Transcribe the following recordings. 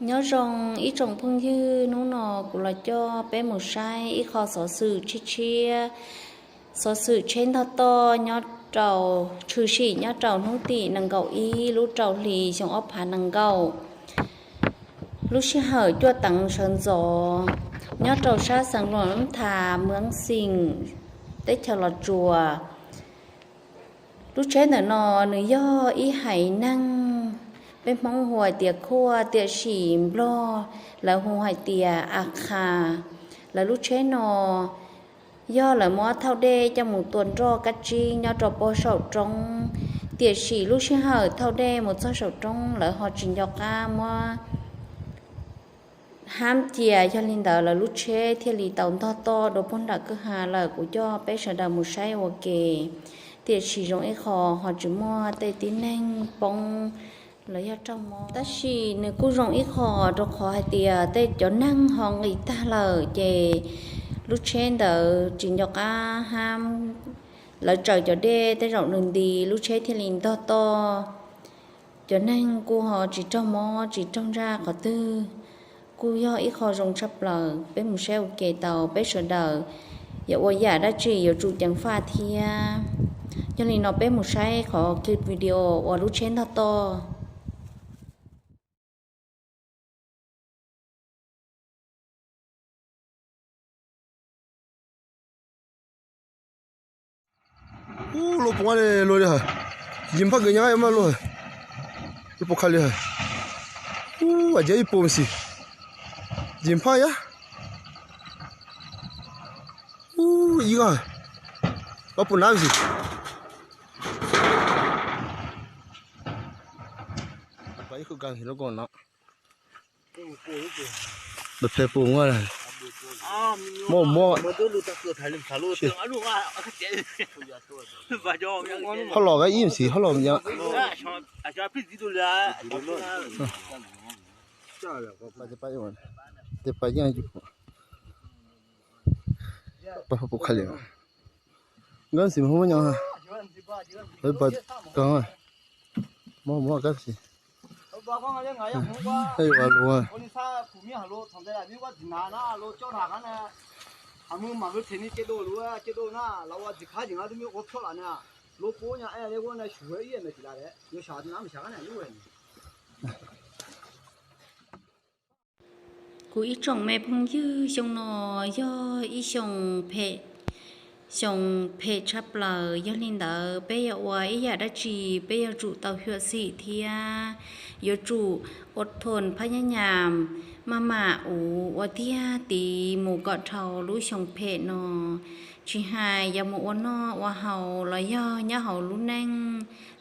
Nyob zoo ib tsoom phooj ywg, hnub no kuv los coj peb mus saib ib qho xov xwm tshiab tshiab, xov xwm tsheb ntog toj nyob rau, tshwm sim nyob rau hnub tim nees nkaum ib lub rau hli xyoo ob phav nees nkaum, lub sij hawm cuaj teev sawv ntxov, nyob rau sab xeev Luam Lub Thas, Muab Xeem, teb chaws Los Tsuas. Lub tsheb ntawm no nws yog ib haiv neeg, peb Hmoob hu hais tias khuaj, tiam sis Nplog lawv hu hais tias a qha. Lawv lub tsheb no yog lawv muab thauj dej coj mus tua nroj kab tsib nyob rau pob saum roob, tiam sis lub sij hawm thauj dej mus txog saum roob lawv ho tsis nco qab muab hab cia, yog li ntawd lawv lub tsheb thiaj li tau ntog toj dua puag nram kwj ha lawm. Kuv coj peb sawv daws mus saib ua ke, tiam sis zoo ib qho ho tsis muaj tej tib neeg poob los yog raug mob. Tab sis nws kuj zoo ib qho rau qhov hais tias tej cov neeg ho nqis tag lawm ces lub tsheb ntawd tsis nco qab hab, lawv tsaws cov dej tej zaum nws nti lub tsheb thiaj li ntog toj. Cov neeg kuj ho tsis raug mob tsis raug ntsaj qhov twg, kuj yog ib qho zoo tshaj plaws. Peb mus saib ua ke tau, peb sawv daws yuav ua yam dab tsi yuav tsum ceev faj thiab. Yog li no peb mus saib qhov clip video uas lub tsheb ntog toj. Ub, luag poob li, luag li hawm. Yim phaj kws nyab yuav maj luag, luag poob qha li hawm. Ub, a cov ib pus xis, yim phaj yab. Ub, ib ko, pab pus nab xis. Peb pus muaj, muaj, muaj. Hab los kab ib xis, hab los yog. Tej pab yeej, pab pus qha li. Nkawd xim muab nyo, pab kag, muab muab kab xis. Ua luag. Kuv ib tsoom me phooj ywg, xyoo no yog ib xyoo phem, xyoo phem tshaj plaws. Yog li ntawd peb yuav ua ib yam dab tsi peb yuav tsum tau xyuam xim thiab yuav tsum ua thon phab nyab nyam, maj mam ua tiag tiv mus kom dhau lub xyoo phem no. Tsis hais yog mus ua noj ua haus los yog nyob hauv lub neej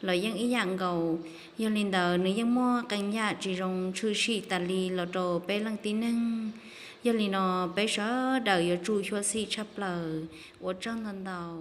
los yeej ib yam nkaus. Yog li ntawd nws yeej muaj qee yam tsis zoo tshwm sim tas li los rau peb leej tib neeg. Yog li no peb sawv daws yuav tsum xyuam xim tshaj plaws. Ua tsaug ntau ntau.